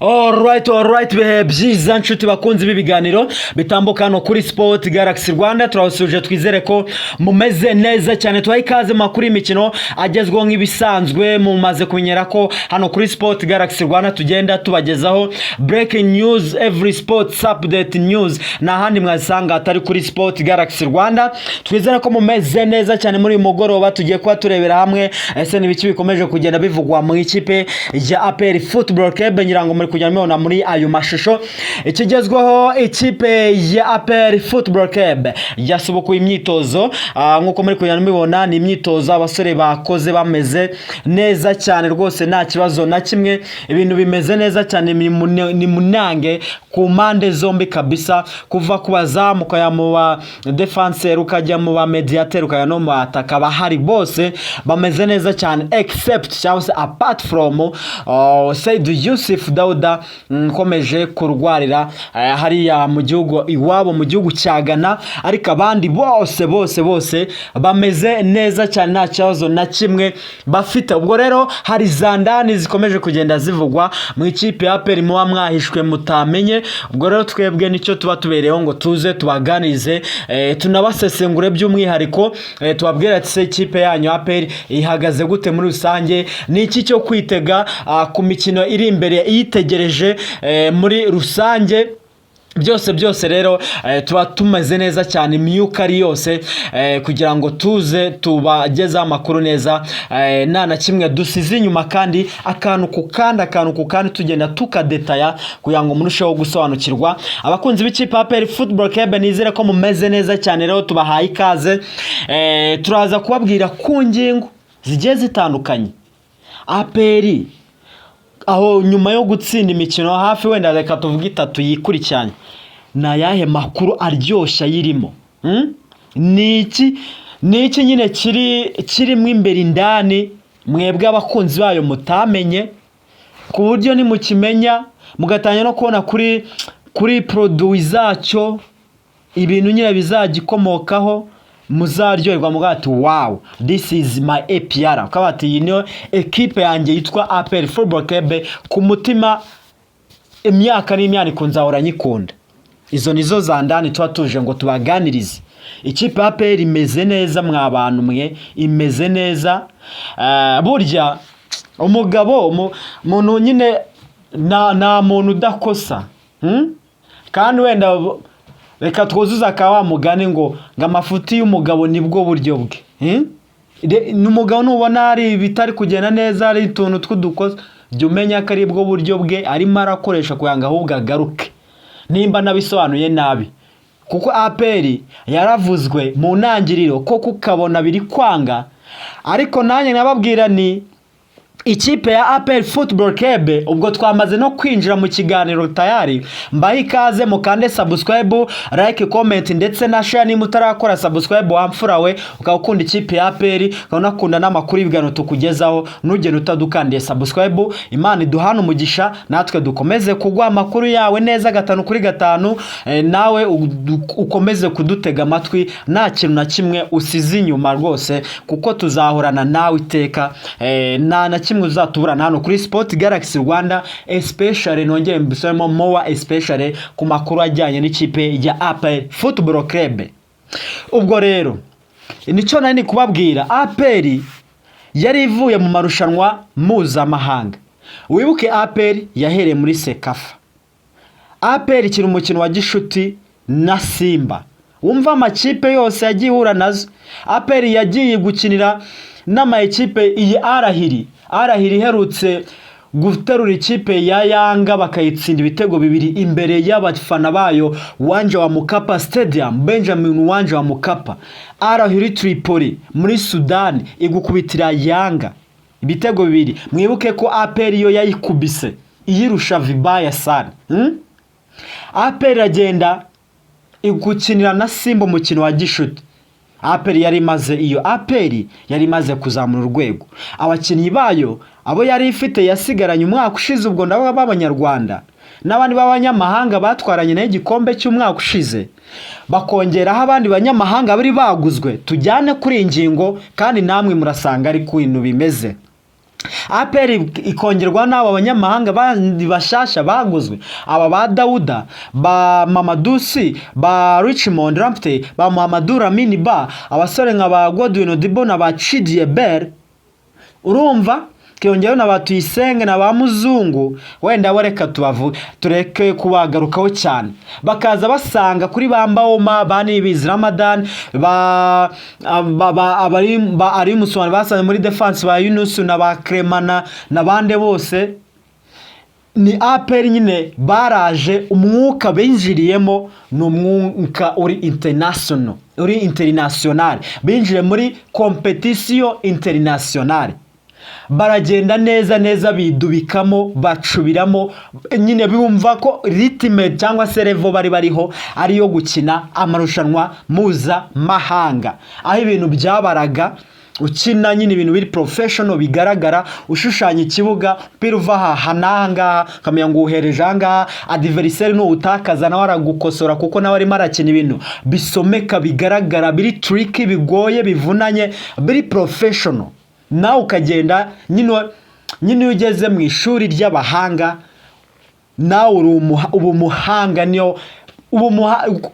Alright, bihe byiza nshuti bakunzi b'ibiganiro bitambuka hano kuri Sport Galaxy Rwanda. Turabasuje, twizere ko mumeze neza cyane. Tubahe ikaze mu makuru y'imikino agezweho. Nk'ibisanzwe, mumaze kumenyera ko hano kuri Sport Galaxy Rwanda tugenda tubagezaho breaking news, every sports update news. Nta handi mwasanga atari kuri Sport Galaxy Rwanda. Twizere ko mumeze neza cyane. Muri uyu mugoroba tugiye kuba turebera hamwe ese ni ibiki bikomeje kugenda bivugwa mu ikipe ya APR Football Club. Ngira ngo muri kujya mubona muri ayo mashusho ikigezweho. Ikipe ya APR Football Club yasubukuye imyitozo. Nk'uko muri kujya mubibona, ni imyitozo abasore bakoze bameze neza cyane rwose, nta kibazo na kimwe, ibintu bimeze neza cyane. Ni munange ku mpande zombi kabisa, kuva ku bazamu ukajya mu ba défenseur, ukajya mu ba médiateur, ukajya no mu bataka, bahari bose bameze neza cyane, except cyangwa se apart from Seidu Yusuf Dauda ukomeje kurwarira hariya mu gihugu iwabo, mu gihugu cya Ghana. Ariko abandi bose bose bose bameze neza cyane, nta kibazo na kimwe bafite. Ubwo rero hari za ndani zikomeje kugenda zivugwa mu ikipe ya APR muba mwahishwe mutamenye. Ubwo rero twebwe nicyo tuba tubereyeho, ngo tuze tubaganirize, tunabasesengure by'umwihariko, tubabwire ati: "Se ikipe yanyu APR ihagaze gute muri rusange? Ni iki cyo kwitega ku mikino iri imbere iyitegereje muri rusange?" Byose byose rero tuba tumeze neza cyane, imyuka ari yose, kugira ngo tuze tubagezeho amakuru neza, nta na kimwe dusize inyuma, kandi akantu ku kandi, akantu ku kandi, tugenda tukadetaya kugira ngo murusheho gusobanukirwa. Abakunzi b'ikipe ya APR Football Club, nizere ko mumeze neza cyane. Rero tubahaye ikaze. Turaza kubabwira ku ngingo zigiye zitandukanye. APR aho nyuma yo gutsinda imikino hafi, wenda reka tuvuge itatu yikurikiranye, ni ayahe makuru aryoshye ayirimo? Hmm? Ni iki nyine kirimo imbere indani mwebwe abakunzi bayo mutamenye, ku buryo nimukimenya mugatangira no kubona kuri produit zacyo, ibintu nyine bizagikomokaho, muzaryoherwa muvuga ati: "Wow, this is my APR"? Ukaba ati: "Iyi niyo ekipe yanjye yitwa APR Football Club, ku mutima imyaka n'imyaniko nzahora nyikunda." Izo nizo za ndani tuba tuje ngo tubaganirize. Ikipe ya APR imeze neza mwa bantu mwe, imeze neza. Burya umugabo muntu nyine nta muntu udakosa, Kandi wenda reka twuzuze aka wa mugani ngo amafuti y'umugabo nibwo buryo bwe, Ni umugabo nubona hari ibitari kugenda neza, hari utuntu tw'udukosa, jya umenya ko ari bwo buryo bwe arimo arakoresha kugira ngo ahubwo agaruke. Nimba nabisobanuye nabi, kuko APR yaravuzwe mu ntangiriro ko kukabona biri kwanga, ariko nanjye nababwira ni ikipe ya APR Football Club. Ubwo twamaze no kwinjira mu kiganiro tayari. Mbahe ikaze, mukande subscribe, like, comment ndetse na share. Niba utarakora subscribe, wamfura we, ukaba ukunda ikipe ya APR, ukaba unakunda n'amakuru y'ibiganiro tukugezaho, ntugende utadukandiye subscribe. Imana iduhane umugisha, natwe dukomeze kuguha amakuru yawe neza gatanu kuri gatanu, nawe ukomeze kudutega amatwi nta kintu na kimwe usize inyuma rwose, kuko tuzahorana nawe iteka, nta na kimwe uzatuburana hano kuri Sport Galaxy Rwanda, especially, nongere mbisubiremo, more especially ku makuru ajyanye n'ikipe ya APR Football Club. Ubwo rero nicyo nari kubabwira. APR yari ivuye mu marushanwa mpuzamahanga. Wibuke APR yahereye muri CECAFA. APR ikina umukino wa gishuti na Simba. Wumva amakipe yose yagiye ihura nazo APR yagiye gukinira n'ama ekipe. Iyi Al Ahly, Al Ahly iherutse guterura ikipe ya Yanga bakayitsinda ibitego 2 imbere y'abafana bayo, Uwanja wa Mkapa Stadium, Benjamin Uwanja wa Mkapa. Al Ahly Tripoli muri Sudani igukubitira Yanga ibitego 2. Mwibuke ko APR yo yayikubise iyirusha vibaya sana, APR iragenda igukinira na Simba umukino wa gishuti. APR yari imaze, iyo APR yari imaze kuzamura urwego. Abakinnyi bayo abo yari ifite yasigaranye umwaka ushize, ubwo ndabo b'Abanyarwanda n'abandi b'abanyamahanga batwaranye nayo igikombe cy'umwaka ushize, bakongeraho abandi banyamahanga bari baguzwe. Tujyane kuri iyi ngingo, kandi namwe murasanga ari ku bintu bimeze. APR ikongerwa n'abo banyamahanga bandi bashasha baguzwe, aba ba Dawuda, ba Mamadusi, ba Richmond Lamptey, ba Muhammadu Lamine Ba, abasore nka ba Godwin Odibo na ba Chidiebere. Urumva kiyongeraho na ba Tuyisenge na ba Muzungu, wenda bo reka tubavuge, tureke kubagarukaho cyane. Bakaza basanga kuri ba Mbaoma, ba Nibizi Ramadan, ba abari ba ari Muswani, basanze muri defense ba Yunusu na ba Kremana n'abandi bose. Ni APR nyine baraje, umwuka binjiriyemo ni umwuka uri international, uri international. Binjiye muri compétition internationale, baragenda neza neza, bidubikamo, bacubiramo nyine, bumva ko rythme cyangwa se level bari bariho ariyo gukina amarushanwa mpuzamahanga, aho ibintu byabaraga, ukina nyine ibintu biri professional, bigaragara, ushushanya ikibuga, umupira uva aha n'aha ngaha, ukamenya ngo uwuhereje aha ngaha, adversaire nuwutakaza nawe aragukosora, kuko nawe arimo arakina ibintu bisomeka, bigaragara, biri tricky, bigoye, bivunanye, biri professional. Nawe ukagenda nyine iyo ugeze mu ishuri ry'abahanga, nawe uri uba umuhanga. Niyo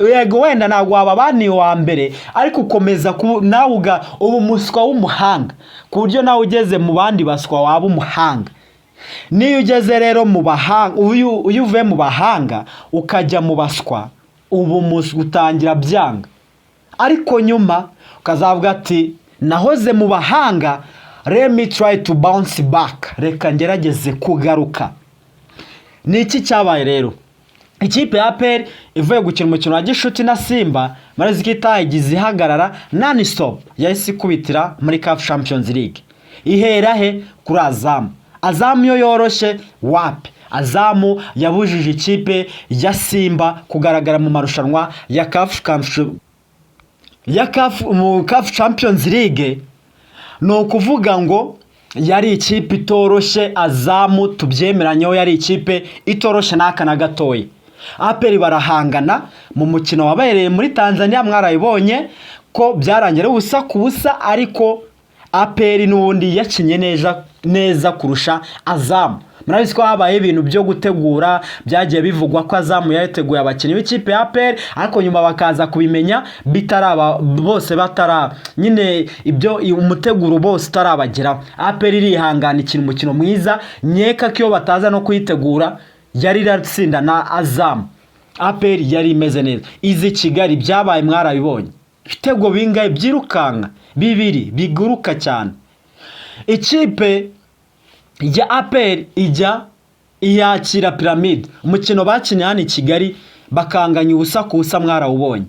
yego, wenda ntabwo waba bani wa mbere, ariko ukomeza nawe uba umuswa w'umuhanga, ku buryo nawe ugeze mu bandi baswa waba umuhanga. Niyo ugeze rero mu bahanga, iyo uvuye mu bahanga ukajya mu baswa, uba umuswa, utangira byanga, ariko nyuma ukazavuga ati: "Nahoze mu bahanga, let me try to bounce back, reka ngerageze kugaruka." Ni iki cyabaye rero? Ikipe ya APR ivuye gukina umukino wa gishuti na Simba, murazi ko itagize ihagarara, non stop yahise ikubitira muri CAF Champions League. Ihera he? Kuri Azam. Azam yo yoroshye wapi? Azam yabujije ikipe ya Simba kugaragara mu marushanwa ya CAF, ya CAF, mu CAF Champions League. Ni ukuvuga ngo yari ikipe itoroshye Azam, tubyemeranyeho, yari ikipe itoroshye n'aka na gatoya. APR barahangana mu mukino wabereye muri Tanzania, mwarayibonye ko byarangira ubusa ku busa, ariko APR n'ubundi yakinye neza neza kurusha Azam. Murabizi ko habaye ibintu byo gutegura, byagiye bivugwa ko Azam yateguye abakinnyi b'ikipe ya APR, ariko nyuma bakaza kubimenya bitaraba, bose batara nyine ibyo umuteguro bose utarabageraho. APR irihangana, ikina umukino mwiza. Nkeka ko iyo bataza no kuyitegura yari iratsinda na Azam. APR yari imeze neza. Izi Kigali byabaye mwarabibonye, ibitego bingahe byirukanka, bibiri biguruka cyane. Ikipe ya APR ijya iyakira Pyramide, umukino bakiniye hano i Kigali bakanganya 0-0, mwarawubonye,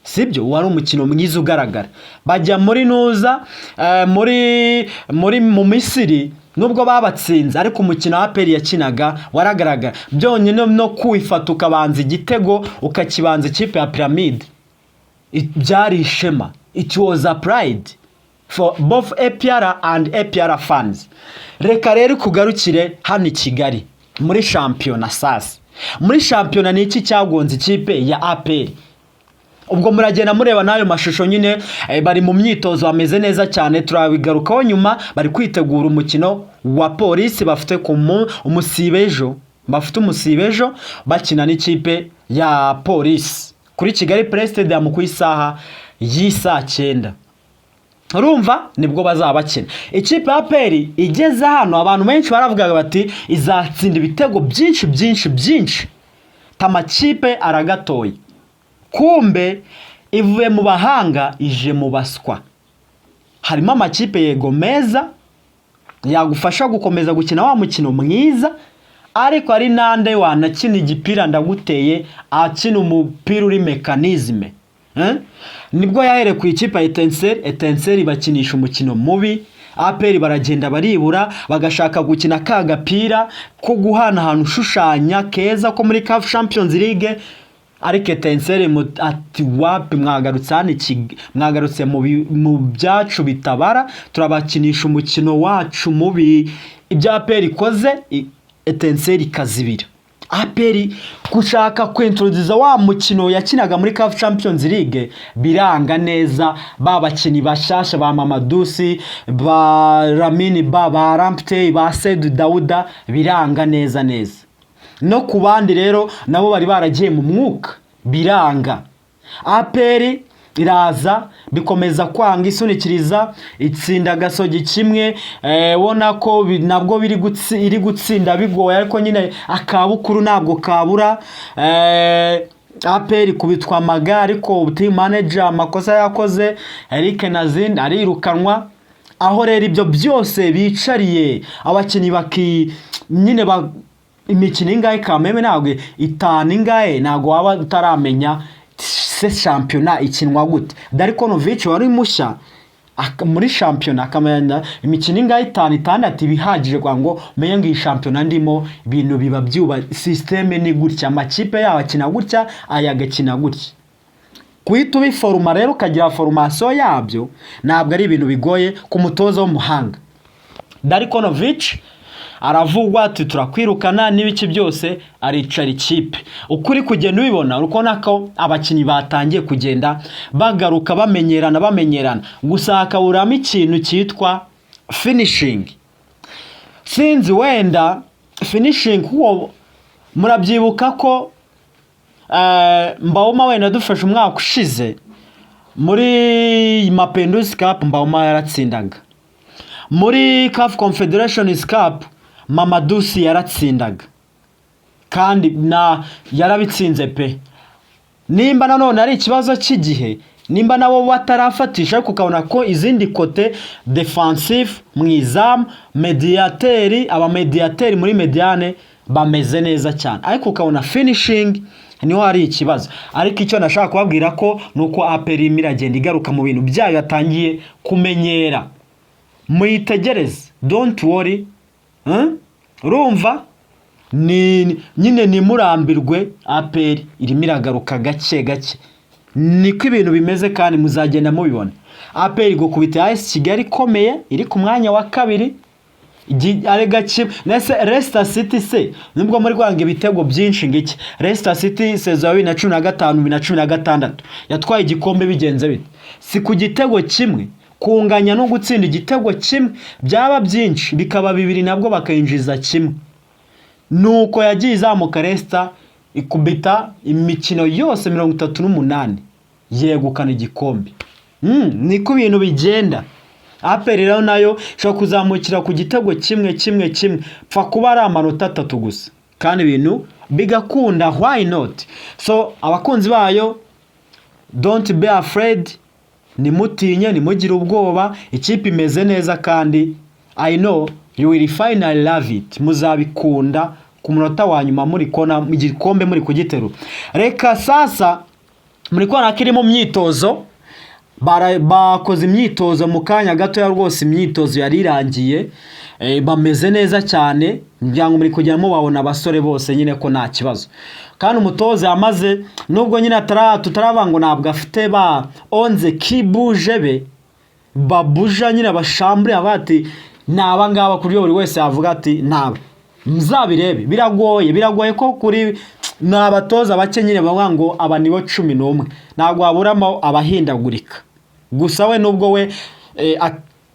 sibyo? Wari umukino mwiza ugaragara. Bajya muri nuza muri mu Misiri, nubwo babatsinze, ariko umukino wa APR yakinaga waragaragara byonyine, no kwifata ukabanza igitego, ukakibanza ikipe ya Pyramide, byari ishema. It was a pride for both APR and APR fans. Reka rero kugarukire hano i Kigali muri shampiyona. Sasa muri shampiyona ni iki cyagonze ikipe ya APR? Ubwo muragenda mureba n'ayo mashusho nyine, bari mu myitozo, bameze neza cyane, turabigarukaho nyuma. Bari kwitegura umukino wa Polisi bafite ku umusibe ejo, bafite umusibe ejo, bakina n'ikipe ya Polisi kuri Kigali Play Stadium ku isaha y'isaa 9. Urumva nibwo bazaba bakina. Ikipe ya APR igeze hano, abantu benshi baravugaga bati izatsinda ibitego byinshi byinshi byinshi, amakipe aragatoye. Kumbe ivuye mu bahanga ije mu baswa. Harimo amakipe yego meza yagufasha gukomeza gukina wa mukino mwiza, ariko hari n'ande wanakina igipira ndaguteye, akina umupira uri mécanisme. Eh? Nibwo yahereye ku ikipe ya Etincelles. Etincelles bakinisha umukino mubi, APR baragenda baribura, bagashaka gukina ka gapira ko guhanahana, ushushanya keza ko muri CAF Champions League, ariko Etincelles ati: "Wapi, mwagarutse hano mwagarutse mu byacu bitabara, turabakinisha umukino wacu mubi." Ibyo APR ikoze, Etincelles ikazibira. APR gushaka kwintroduza wa mukino yakinaga muri CAF Champions League biranga neza. Ba bakinnyi bashasha ba Mamadou Sy, ba Lamine Ba, ba Lamptey, ba Seydou Dauda, biranga neza neza. No ku bandi rero nabo bari baragiye mu mwuka, biranga. APR iraza bikomeza kwanga, isunikiriza, itsinda Gasogi 1, ubona ko nabwo biri iri gutsinda bigoye, ariko nyine akabukuru ntabwo kabura. APR kubitwa amaga, ariko team manager amakosa yakoze, Eric Nazin arirukanwa. Aho rero ibyo byose bicariye abakinnyi baki nyine ba imikino ingahe kameme, ntabwo itanu ingahe, ntabwo waba utaramenya se shampiyona ikinwa gute. Darko Novic wari mushya muri shampiyona akamenya imikino ingahe, itanu, itandatu, ibihagije kugira ngo umenye ngo iyi shampiyona ndimo ibintu biba byuba, système ni gutya, amakipe yaho akina gutya, aya agakina gutya. Guhita ubiforuma rero ukagira formation yabyo ntabwo ari ibintu bigoye ku mutoza w'umuhanga. Darko Novic aravugwa ati turakwirukana n'ibiki byose, aricara ikipe. Uko uri kugenda ubibona, uri kubona ko abakinnyi batangiye kugenda bagaruka, bamenyerana bamenyerana, gusa hakaburamo ikintu cyitwa finishing. Sinzi wenda finishing, kuko murabyibuka ko Mbaoma wenda dufashe umwaka ushize muri Mapinduzi Cup, Mbaoma yaratsindaga. Muri CAF Confederations Cup Mamadou Sy yaratsindaga, kandi na yarabitsinze pe. Nimba nanone ari ikibazo cy'igihe, nimba nabo batarafatisha, ariko ukabona ko izindi côté défensif mu izamu, médiateur, abamediyateri muri médiane bameze neza cyane, ariko ukabona finishing niho hari ikibazo. Ariko icyo nashaka kubabwira ko ni uko APR irimo iragenda igaruka mu bintu byayo yatangiye kumenyera. Muyitegereze, don't worry. Urumva ni nyine ntimurambirwe, APR irimo iragaruka gake gake, niko ibintu bimeze kandi muzagenda mubibona. APR gukubita AS Kigali ikomeye iri ku mwanya wa kabiri ari gake. Nese Leicester City se, nubwo muri kwanga ibitego byinshi ngiki, Leicester City saison ya 2015, 2016 yatwaye igikombe bigenze bite? Si ku gitego kimwe, kunganya no gutsinda igitego kimwe, byaba byinshi bikaba bibiri, nabwo bakayinjiza kimwe. Nuko yagiye izamuka Leicester, ikubita imikino yose 38, yegukana igikombe. Niko ibintu bigenda. APR rero nayo ishobora kuzamukira ku gitego kimwe kimwe kimwe, pfa kuba ari amanota 3 gusa, kandi ibintu bigakunda. Why not? So abakunzi bayo, don't be afraid, ntimutinye, ntimugire ubwoba, ikipe imeze neza kandi I know you will finally love it. Muzabikunda ku munota wa nyuma muri kona igikombe muri kugiterura. Reka sasa muri kubona ko iri mu myitozo. Bakoze imyitozo mu kanya gatoya rwose, imyitozo yari irangiye. Bameze neza cyane, ngira ngo muri kugenda mubabona abasore bose nyine ko nta kibazo. Kandi umutoza yamaze, nubwo nyine tutaravuga ngo ntabwo afite ba onze kibuje be babuja nyine bashambure bati ni aba ngaba, ku buryo buri wese yavuga ati naba. Muzabirebe, biragoye, biragoye ko kuri ni abatoza bake nyine bavuga ngo aba nibo 11, ntabwo waburamo abahindagurika. Gusa we nubwo we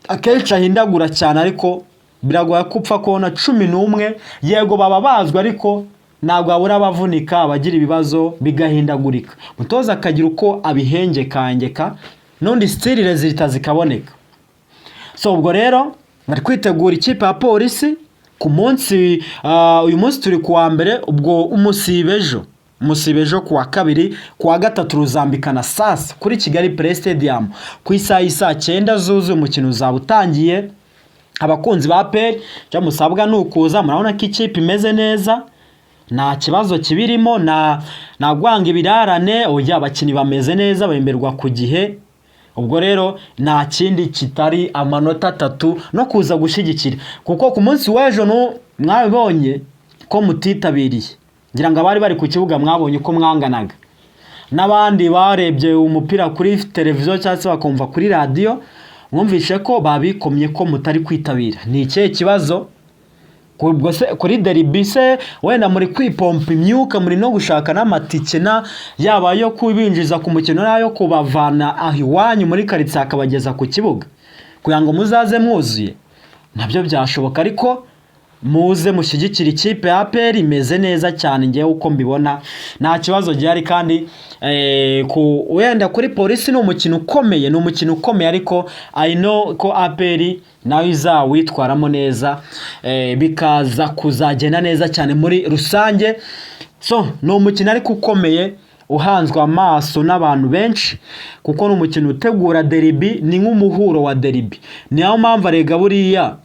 akenshi ahindagura cyane, ariko biragoye ko upfa kubona 11. Yego baba bazwi, ariko ntabwo habura abavunika, abagira ibibazo, bigahindagurika, umutoza akagira uko abihengekangeka, n'undi style résultats zikaboneka. So ubwo rero bari kwitegura ikipe ya Polisi ku munsi, uyu munsi turi ku wa mbere, ubwo umusibe ejo ku wa kabiri, ku wa gatatu ruzambikana sasa kuri Kigali Pelé Stadium ku isaha y'isaa 9 zuzuye, umukino uzaba utangiye. Abakunzi ba APR, icyo musabwa ni ukuza. Murabona ko ikipe imeze neza, nta kibazo kibirimo, nta gwanga ibirarane, oya, abakinnyi bameze neza, bemerwa ku gihe. Ubwo rero nta kindi kitari amanota 3 no kuza gushyigikira, kuko ku munsi w'ejo mwabibonye ko mutitabiriye. Ngira ngo abari bari ku kibuga mwabonye uko mwanganaga, n'abandi barebye umupira kuri televiziyo cyangwa se bakumva kuri radiyo, mwumvishe ko babikomye ko mutari kwitabira. Ni ikihe kibazo? Ubwo se kuri derby se wenda muri kwipompa imyuka, muri no gushaka n'amatike, na yaba ayo kubinjiza ku mukino n'ayo kubavana aho iwanyu muri karitsiye akabageza ku kibuga kugira ngo muzaze mwuzuye, nabyo byashoboka. Ariko muze mushyigikire ikipe ya APR, imeze neza cyane. Ngewe uko mbibona nta kibazo gihari. Kandi wenda kuri Polisi ni umukino ukomeye, ni umukino ukomeye, ariko I know ko APR nayo izawitwaramo neza, bikaza kuzagenda neza cyane muri rusange. So ni umukino ariko ukomeye, uhanzwe amaso n'abantu benshi, kuko ni umukino utegura derby, ni nk'umuhuro wa derby. Niyo mpamvu arega buriya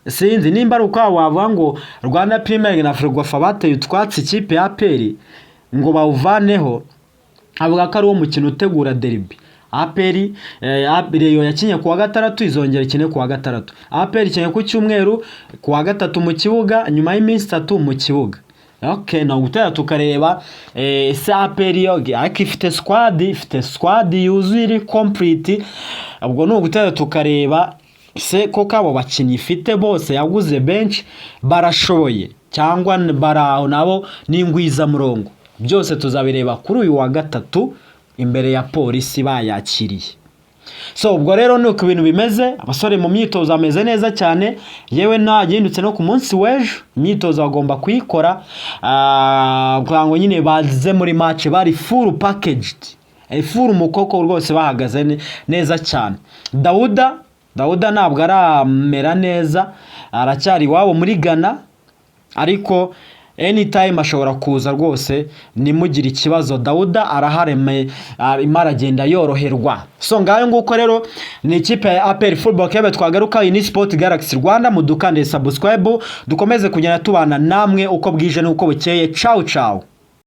sinzi nimba ari uko wavuga ngo Rwanda Premier League na Ferwafa bateye utwatsi ikipe ya APR ngo bawuvaneho, avuga ko ari wo mukino utegura derby. APR, Rayon yakinye ku wa gatandatu, izongera ikine ku wa gatandatu. APR ikinye ku cyumweru, ku wa gatatu mu kibuga, nyuma y'iminsi 3 mu kibuga. Okay, ni ugutera tukareba ese APR yo ariko ifite squad, ifite squad yuzuye, iri complete. Ubwo ni ugutera tukareba se koko abo bakinnyi ifite bose yaguze benshi barashoboye cyangwa bari aho nabo n'ingwizamurongo. Byose tuzabireba kuri uyu wa gatatu imbere ya Polisi bayakiriye. So ubwo rero ni uko ibintu bimeze. Abasore mu myitozo ameze neza cyane, yewe ntagindutse no ku munsi w'ejo imyitozo bagomba kuyikora, kugira ngo nyine baze muri match bari full packaged, full mukoko rwose, bahagaze neza cyane. Dawuda ntabwo aramera neza, aracyari iwabo muri Ghana, ariko anytime ashobora kuza rwose, nimugire ikibazo. Dawuda arahareme, arimo aragenda yoroherwa. So ngayo nguko rero ni ikipe ya APR Football Club twagaruka. Iyi ni Sport Galaxy Rwanda, mudukande subscribe, dukomeze kugenda tubana namwe uko bwije n'uko bukeye. Ciao ciao.